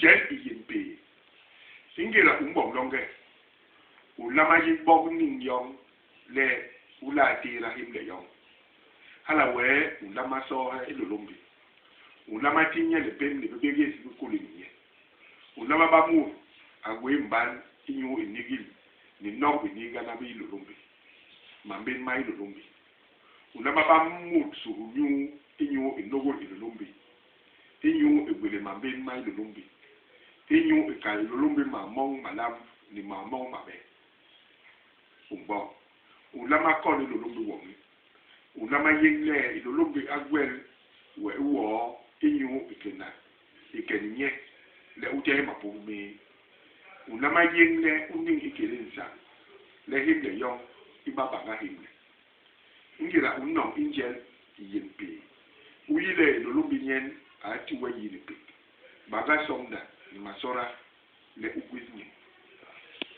Njel i yén péé. Ingéda u mboñ longe, u nlama yi bok niñ yoñ le u laa tééda hémle yoñ. Hala wee u nlama soohe Hilôlômbi. U nlama ti nye lipém ni bibégés bi kôli ni nye. U nlama ba mut a gwéé mban inyu i nigil ni nok biniigana bi Hilôlômbi, mambén ma Hilôlômbi. U nlama ba mut suhul nyuu inyu i nôgôl Hilôlômbi, inyu i gwélél mambén ma Hilôlômbi, inyu i kal Hilôlômbi mam moñ malam ni mam moñ mabe. U mboñ. U nlama kon Hilôlômbi woñi. U nlama yéñ le Hilôlômbi a gwel we i woo inyu i kena i ke ni nye le u tehe mapubi méé. U nlama yéñ le u niñ ikédé nsañ, le hémle yoñ i ba bañga hémle. Ingéda u noñ i njel i yén péé, u yi le Hilôlômbi nyen a ti we yi ni pék, bañga soñda ni masoda le u gwés nye.